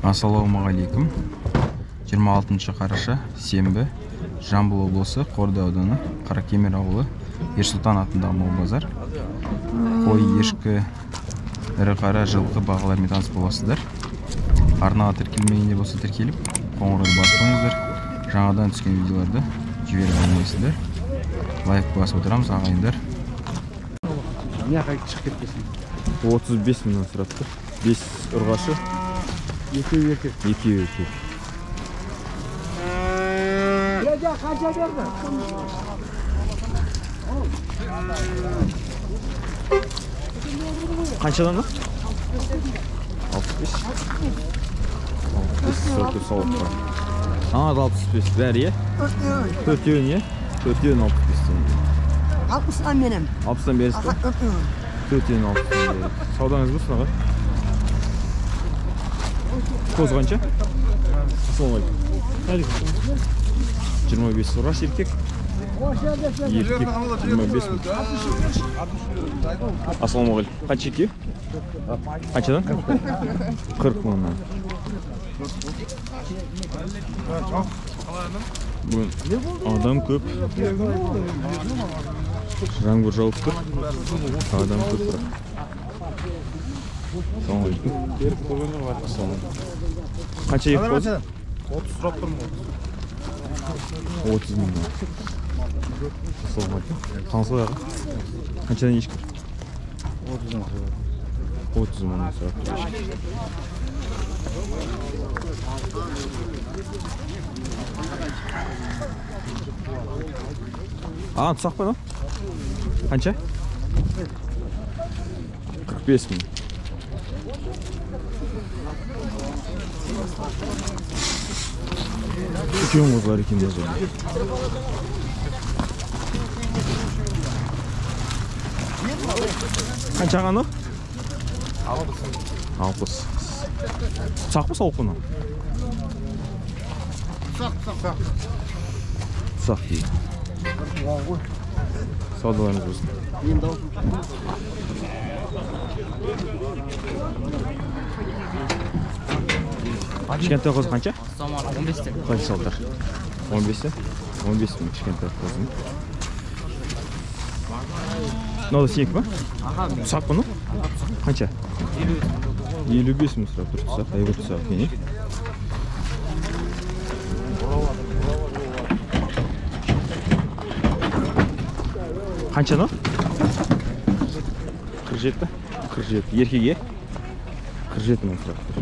Ассалаумағалейкум. 26 қараша, сенбі, Жамбыл облысы, Қордай ауданы, Қаракемер ауылы, Ерсұлтан атындағы мал базар. Қой, ешкі, ірі қара, жылқы бағаларымен таныс боласыздар. Арнаға тіркелмеген де болса тіркеліп, қоңырауды басып қойыңыздар. Жаңадан түскен видеоларды жіберіп алмайсыздар. Лайк басып отырамыз, ағайындар. Шығып кетпесін. 35 мыңнан сұрап тұр. 5 ұрғашы. Екеуі еркек. Екеуі еркек. Қанша берді? Қаншадан да? 65. 65 сұрап тұр сауыққа. Ана да 65 бәрі, е? Төртеуін, е? Төртеуін 65 теңге. 60-тан берем. 60-тан бересіз ба? Төртеуін 60 теңге. Саудаңыз болсын, аға. Қозы қанша? Ассалаумағалейкум. 25 ұрғаш еркек. Еркек 25 мың. Ассалаумағалейкум. Қанша екеу? Қаншадан? 40 мыңнан. Бүгін адам көп. Жаңбыр жауып тұр. Адам көп бірақ. Ассалаумағалейкум. Ассалаумағалейкум. Қанша екі қозы? 30 сұрап тұрмын. 30 мыңнан. Ассалаумағалейкум. Қалыңыз қалай, аға? Қаншадан ешкі? 30 мың. 30 мыңнан сұрап тұр ешкі. Аға, тұсақ па, Қанша? 45 мың. Үлкен қозылар екен мына жерде. Қанша ағаны? 60. Тұсақ па, сауық па мынау? Тұсақ. Тұсақ дейді. Саудаларыңыз болсын. Кішкентай қозы қанша? 15-те. Қанша салдар? 15-те? 15 мың кішкентай қозы. Мынау да сенікі ма? Тұсақ па мынау? Қанша? 55 мың сұрап тұр тұсақ. Айбір тұсақ екен, е? Қанша мынау? 47? 47. Еркек, е? 47 мың сұрап тұр.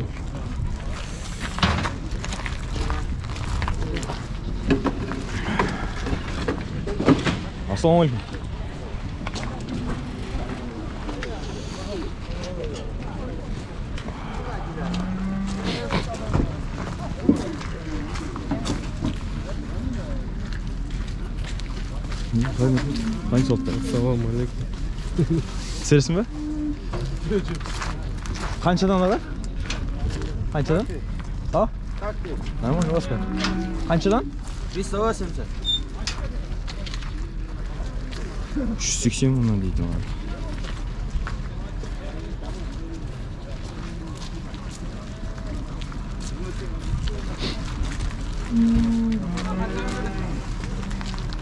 Ассалаумағалейкум. Қалай соқты? Ассалаумағалейкум. Түсіресің бе? Қаншадан аға? Қаншадан? А? Нормально, басқа. Қаншадан? 380. 380 мыңнан дейді маған.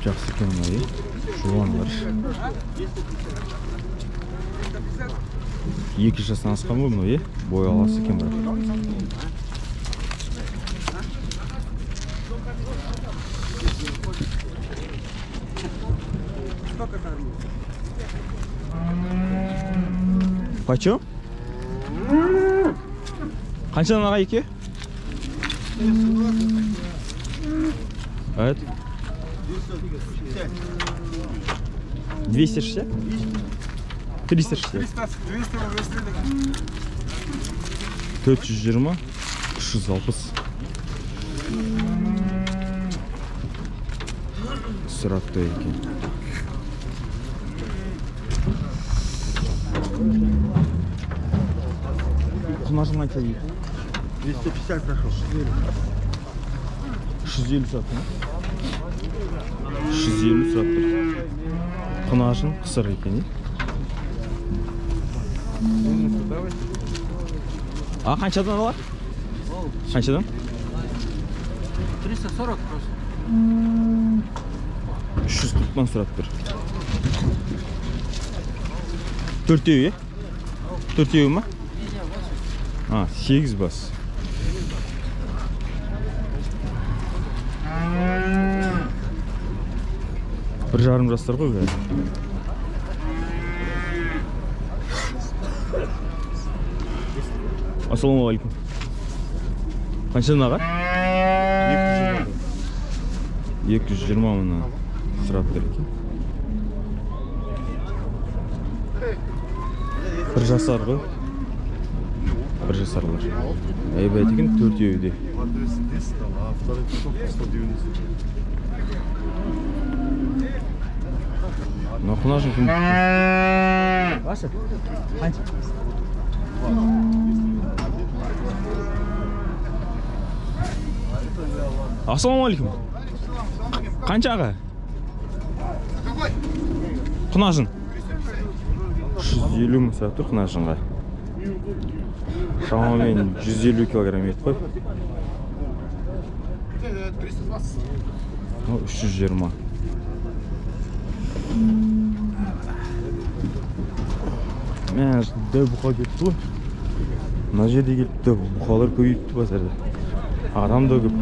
Жақсы екен мынау, е? Жуан бар. 2 жастан асқан ғой мынау, е? Бой аласы екен бірақ. Почем? Қаншадан аға еке? А это? 260? 360. 420, 360. Сұратты екен. Құнажын қанша дейді? 250 прошел. 350 сұрап тұр. 350 сұрап тұр. Құнажын қысыр екен, е? А қаншадан алар? Қаншадан? 340 просто. 340-тан сұрап тұр. Төртеуі, е? Төртеуі ма? А, 8 бас. Бір жарым жастар ғой бәрі. Ассалаумағалейкум. Қаншадан аға? 220 мыңнан сұрап тұр екен. Бір жасар ғой. Бір жасарлар. Әйбәт екен, төртеуі де. Мына құнажын кім? Ваша? Қанша? Ассалаумағалейкум. Қанша аға? Құнажын. 350 мың сұрап тұр құнажынға. Шамамен 150 килограмм ет қой. 320. Мә, дәу бұқа келіпті ғой. Мына жерде келіпті, бұқалар көбейіпті базарда. Адам да көп.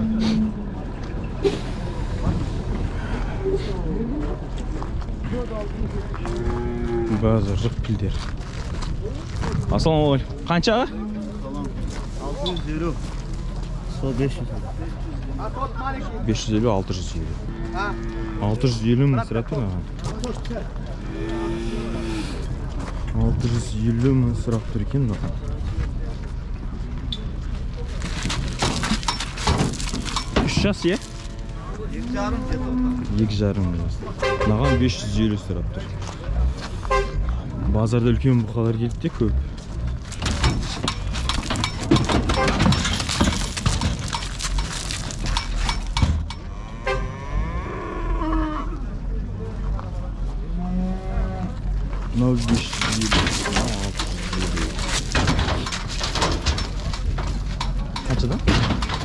Базар жоқ пілдер. Ассалаумағалейкум. Қанша аға? 650. Сол 500. 550, 650. 650 мың сұрап тұр аға. 650 мың сұрап тұр екен маған. 3 жас, е? 2,5 жас. Маған 550 сұрап тұр. Базарда үлкен бұқалар келді де көп. Мынау 550, мынау 650. Қаншадан?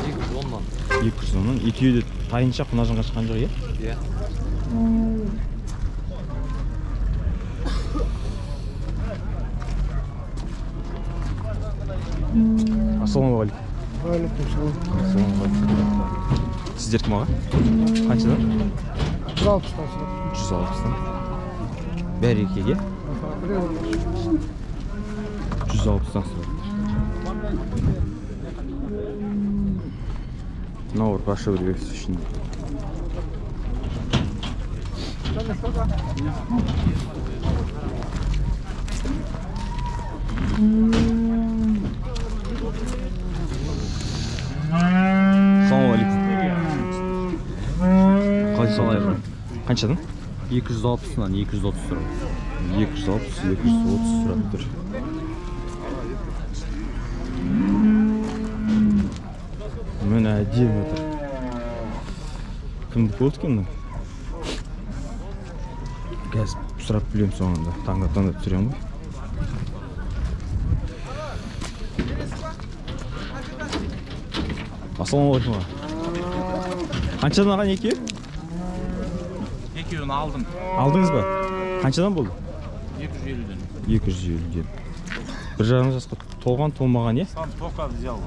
210-нан. 210-нан. Екеуі де тайынша құнажынға шыққан жоқ, е? Иә. Ассалаумағалейкум. Алейкум. Ассалаумағалейкум. Сіздер кім аға? Қаншадан? 160-тан. 160-тан. Бәрі еркек, е? 160-тан сұрап тұр. Мынау ұрғашы біреусі ішінде. Ассалаумағалейкум. Қалайсыз? Қаншадан? 260-нан 230 сұрап. 260, 230 сұрап тұр. Міне әдемі тұр. Кімдікі болды екен мынау? Қазір сұрап білемін соңында. Таңдап-таңдап түсіремін ғой. Ассалаумағалейкум аға. Қаншадан аған екеуі? Екеуін алдым. Алдыңыз ба? Қаншадан болды? 250-ден. 250-ден. 1,5 жасқа толған, толмаған, е? Сам тока взял.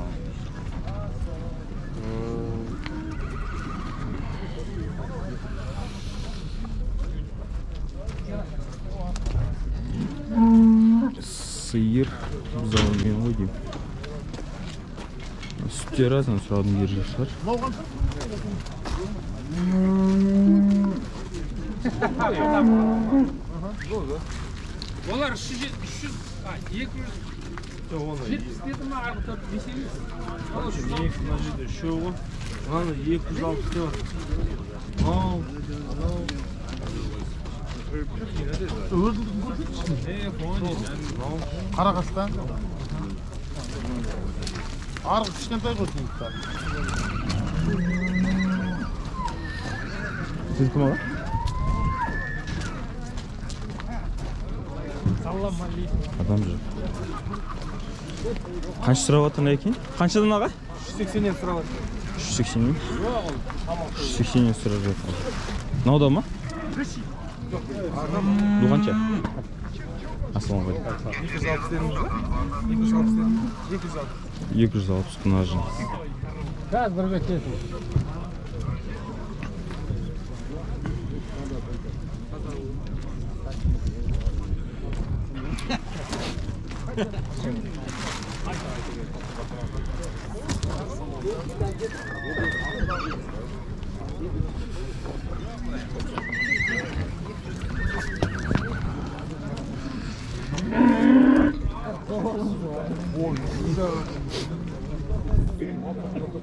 Сиыр бұзауымен ғой деймін. Сүттері аз, сұраудың керегі жоқ шығар. Олар 300, 200, 70 деді ма, арғы төрт, бес емес. Мына жерде үшеу ғой. Мынаны 260 деп отыр. Мынау, анау. Өзіңді көрсетші. Қарағаштан. Арғы кішкентай ғой сенікі. Сіз кім аға? Адам жоқ. Қанша сұрап жатыр екен? Қаншадан аға? 380-нен сұрап жатыр. 380-нен? 380-нен сұрап жатыр. Мынау да ма? Бұл қанша? Ассалаумағалейкум. 260 дедіңіз ба? 260 дедім. 260. 260 құнажын. Қазір бір бет.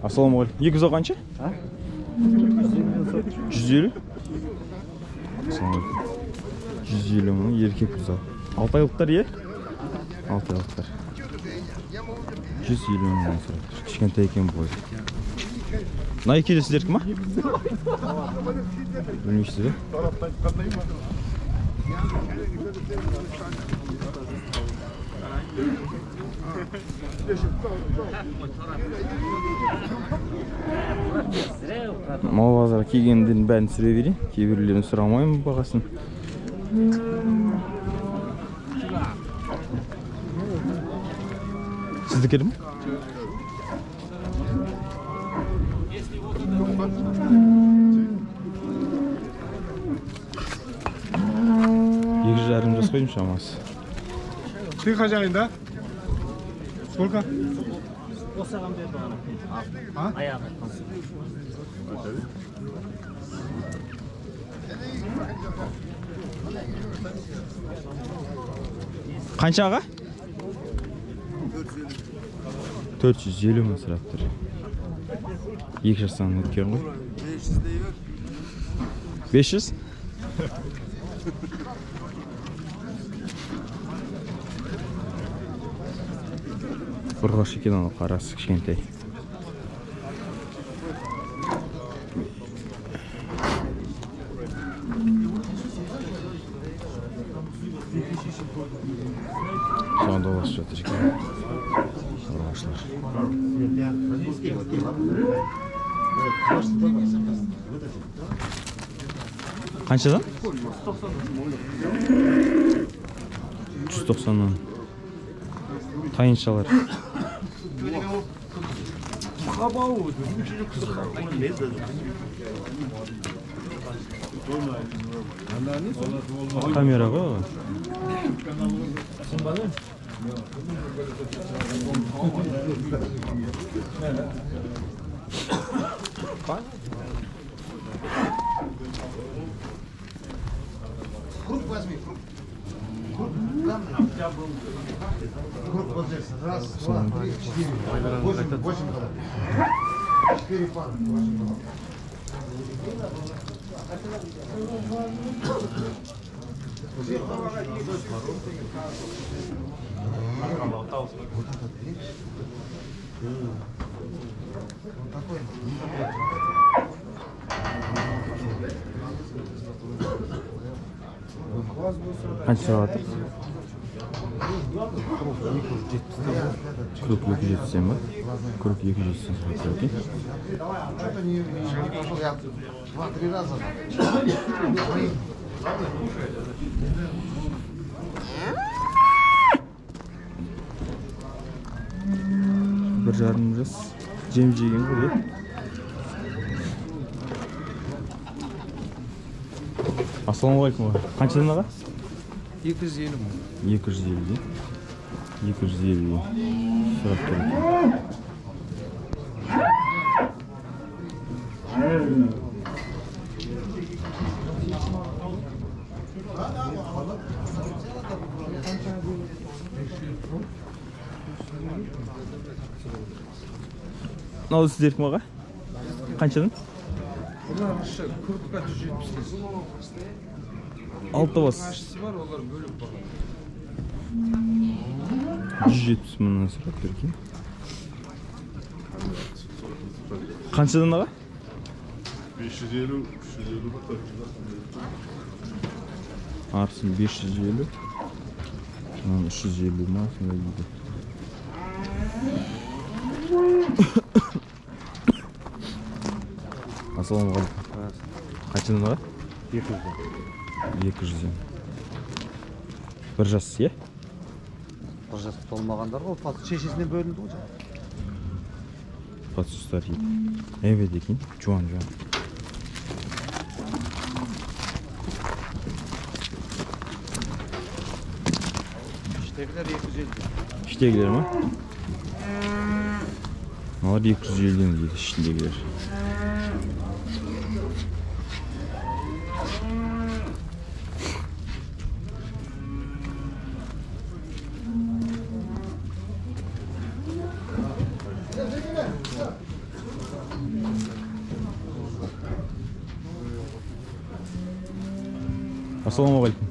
Ассалаумағалейкум. Екі бұзау қанша? 150? Ассалаумағалейкум. 150 мың еркек бұзау. 6 айлықтар, е? 6 айлықтар. 150 мың сұрап. Кішкентай екен бойы. Мына екеуі де сіздердікі ма? Білмейсіз бе? Мал базарға келгендердің бәрін түсіре берейін. Кейбіреулерін сұрамаймын бағасын. Сіздікі ме? Екі жарым жас қойдым шамасы. Ты хозяин, да? Сколько? А? Қанша аға? 450 мың сұрап тұр. 2 жастан өткен ғой. 500? Ұрғашы екен анау қарасы кішкентай. Соған доласып жатыр екен. Ұрғашылар. Қаншадан? 190-нан. Тайыншалар. Камера ғой. Круг возьми, круг. Круг вот здесь. Раз, два, три, четыре. Восемь, восемь голов. 4 пары, 8 голов. Вот этот, видишь? Вот такой. Қанша сұрап жатыр? Круг 270 ба? Круг 270 сұрап тұр екен. Бір жарым жас жем жеген ғой, е? Ассалаумағалейкум. Қаншадан аға? 250 мың. 250-де. 250 сұрап тұр екен. Мынау сіздердікі ме аға? Қаншадан? Күркқа 170. Алты бас. Бар, олар бөліп баға. 170 мыңнан сұрап тұр екен. Қаншадан аға? 550, 350 400. Арсын 550, 350 ма сондай дейді. Ассалаумағалейкум. Қаншадан аға? 200-ден. 200-ден. Бір жас, иә? Бір жас толмағандар ғой, шешесінен бөлінді ғой. Подсустар дейді. Evet екен, жуан-жуан. Іштегілер 250. Іштегілер ма? Мыналар 250-ден дейді ішіндегілер. Ассалаумағалейкум.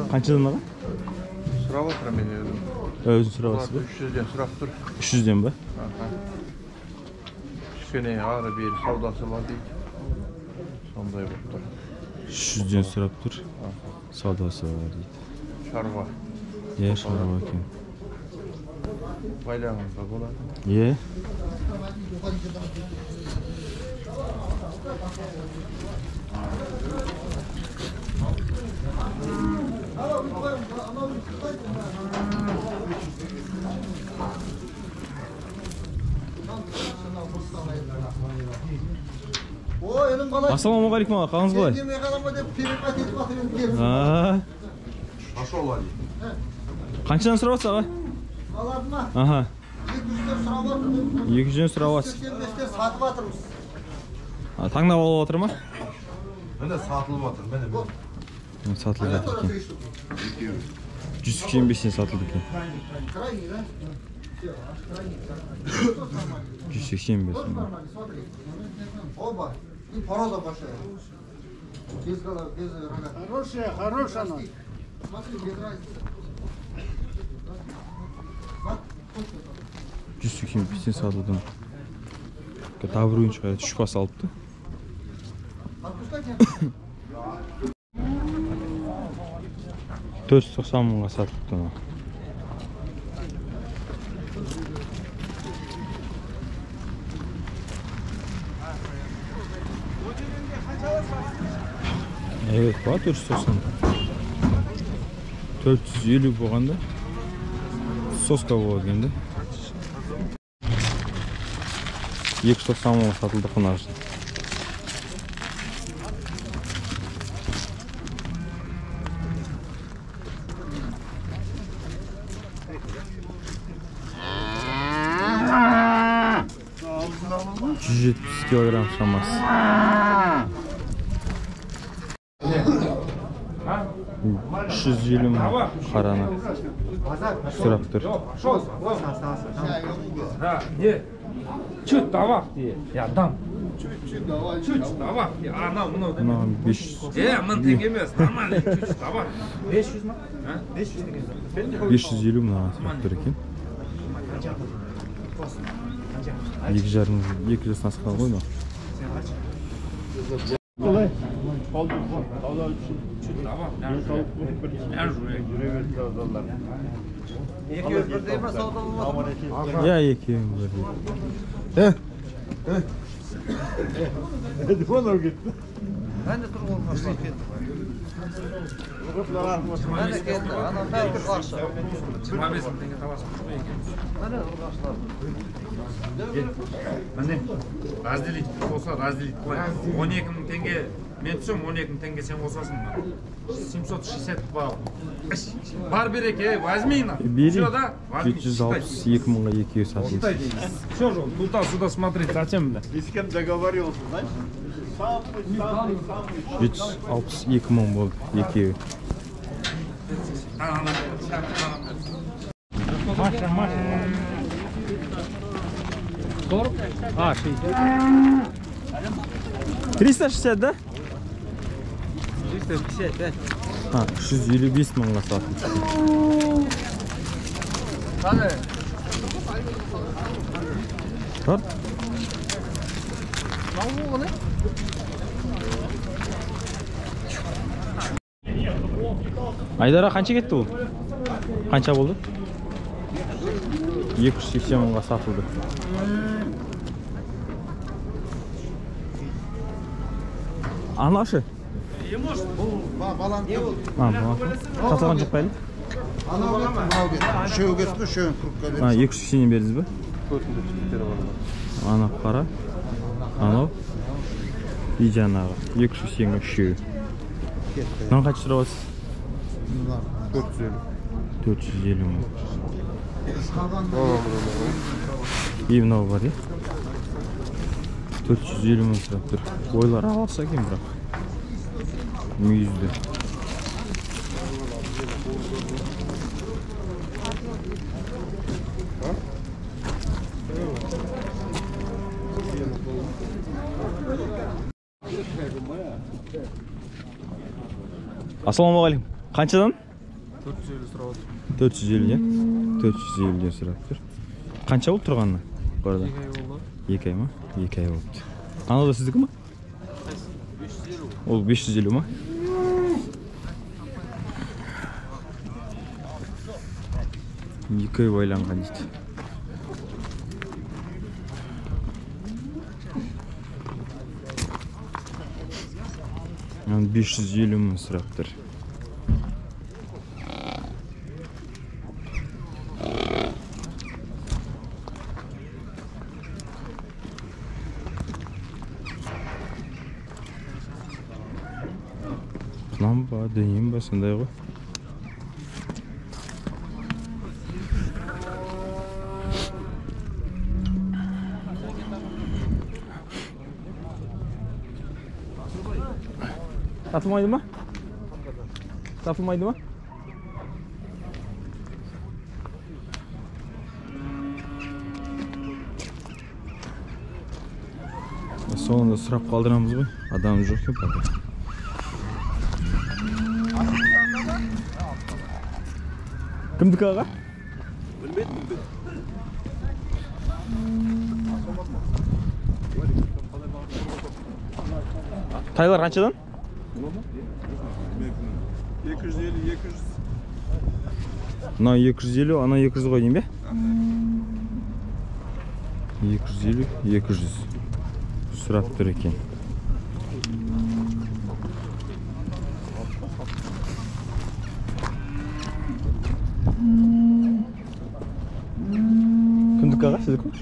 Қаншадан аға? Сұрап отырмын мен өзім. Өзің сұрап отырсыз ба? 300-ден сұрап тұр. 300-ден ба? Кішкене ары бері саудасы бар дейді. Сондай болып тұр. 300-ден сұрап тұр. Саудасы бар дейді. Шаруа. Иә, шаруа екен. Байлағанға болады. Иә. Ассалаумағалейкум аға, қалыңыз қалай? Қаншадан сұрап жатсыз аға? Аха. 200-ден сұрап жатсыз. 285-тен сатып жатырмыз. Таңдап алып жатыр ма? Міне сатылып жатыр, міне. Сатылып жатыр екен. 185-тен сатылды екен. 185. Оба. И порода большая. Без головы, без рога. Хорошая, хорошая она. Смотри, без разницы. 185-тен сатылды. Тағы біреуін шығарады, 3 бас алыпты. 490 мыңға сатылыпты мына. Evet, var 490. 450 болғанда соска болады екен да. 290 мыңға сатылды құнаржын. 170 килограмм шамасы. 350 мың қараны сұрап тұр. Чуть давай, я дам. Чуть давай. Анау мынау. Мынаған 500. 1000 теңге емес, нормально, чуть давай. 500 ма? 500 теңге. 550 мынаған сұрап тұр екен. 2,5, 2 жастан асқан ғой мынау. Екеуі бірдей ма сауда болып жатыр? Иә, екеуі бірдей. Мен де тұрып olmaz. Міне келді, анау бәрі ұрғашы. 25 мың теңге табасың. Міне ұрғашылар. Міне, разделить болса, разделить қылайық. 12 мың теңге мен түсем, 12 мың теңге сен қосасың. 760 балл. Бар береке, возьми на. Бери. Все, да? Возьми. 762 мыңға екеуі сатылды. Все же, туда-сюда смотреть, зачем, да? Ни с кем договаривался, знаешь? Самый. 762 мың болды екеуі. Маша, Маша. 40? А, 60. 360, да? 355. А, 355 мыңға сатылды. Қане? Тарт. Айдара қанша кетті бұл? Қанша болды? 280 мыңға сатылды. Анашы? Сатылған жоқ па әлі? Үшеуі кетті, үшеуін кругқа берді. 280-нен бердіңіз бе? Ана қара, анау, и жаңағы 280-ге үшеуі. Мынаны қанша сұрап жатсыз? 450. 450 мың. И мынау бар, е? 450 мың сұрап тұр. Бойлары аласа екен бірақ. Мүйізді. Ассалаумағалейкум. Қаншадан? 450 сұрап отыр. 450, е? 450-ден сұрап тұр. Қанша болып тұрғанына? Барда. 2 ай болды. 2 ай ма? 2 ай болыпты. Анау да сіздікі ма? 550. Ол 550 ма? 2 ай байланған дейді. 550 мың сұрап тұр. Құнан ба, дөнен ба, сондай ғой. Сатылмайды ма? Сатылмайды ма? Соны да сұрап қалдырамыз ғой. Адам жоқ екен пока. Кімдікі аға? Білмедім. Тайлар қаншадан? 250, 200. Мынау 250, анау 200 ғой деймін бе? 250, 200. Сұрап тұр екен. Кімдікі аға, сіздікі ме?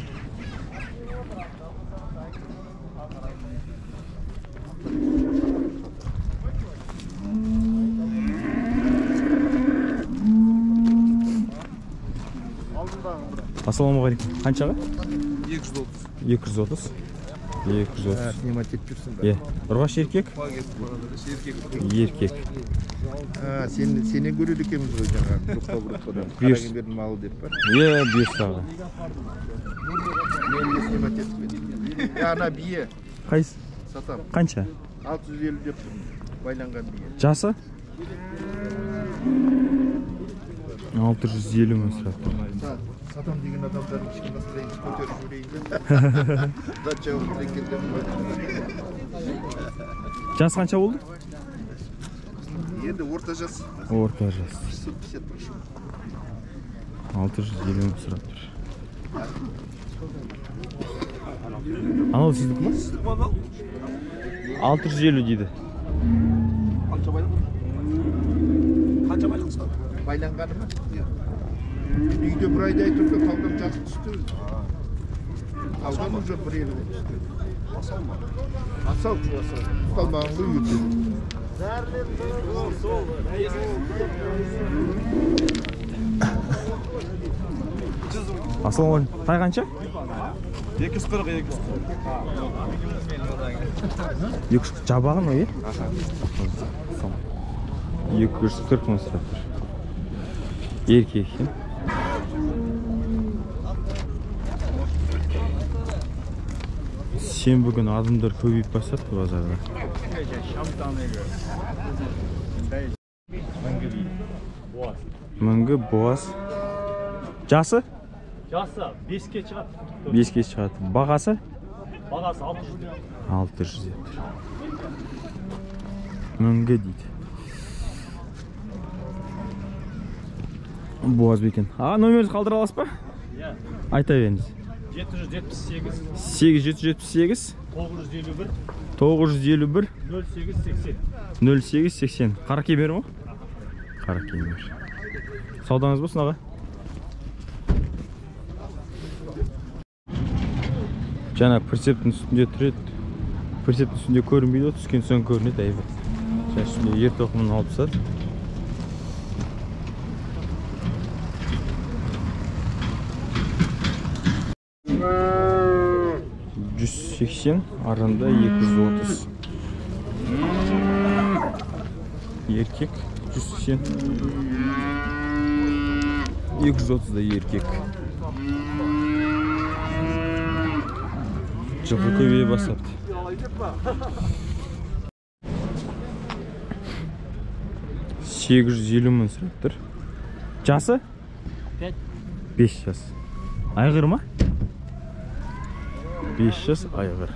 Ассалаумағалейкум. Қаншаға? 230. 230. 230. Снимать етіп жүрсің бе? Е, ұрғаш еркек? Еркек. Сенен көреді екенбіз ғой жаңағы группа-группадан. Қаракемердің малы деп па? Е, бұйырса аға. Мен де снимать етіп кеттім. Ана бие. Қайсы? Сатам. Қанша? 650 деп тұрмын. Байланған бие. Жасы? 650 мың сұрап тұр. Сатам деген адамдардың кішкене настроениесі көтеріп жіберейін деп. Дача отыр екен деп. Жас қанша болды? Енді орта жас. Орта жас. 650 прошу. 650 мың сұрап тұр. Анау сіздікі ма? 650 дейді. Қанша байланған? Қанша байланған? Байланғаны ма? Үйде бір айдай тұрды, талдан жақсы түсті. Талдан уже бір елі түсті. Асау ма? Асау, асау. Ұсталмаған ғой үйде. Ассалаумағалейкум. Тай қанша? 240, 240. 240 жабағы ма, е? 240 мың сұрап тұр. Еркек екен. Сенбі күні адамдар көбейіп бастады базарда. Мінгі буаз. Жасы? Жасы 5-ке шығады. 5-ке шығады. Бағасы? Бағасы 600 деп. 600 деп тұр. Мінгі дейді. Буаз бекен. Аға, номеріңізді қалдыра аласыз ба? Иә. Айта беріңіз. 778 8778 951 951 08 80. 08 80. Қаракемер ма? Қаракемер. Саудаңыз болсын, аға. Жаңа прицептің үстінде тұр еді. Прицептің үстінде көрінбейді, түскен соң көрінеді әйбат. Жаңа үстінде ер тоқымын алып тастады. 180, аранда 230. Еркек 180. 230 да еркек. Жылқы көбейе бастапты. 850 мың сұрап тұр. Жасы? 5 жас. Айғыр ма? 5 жас айғыр.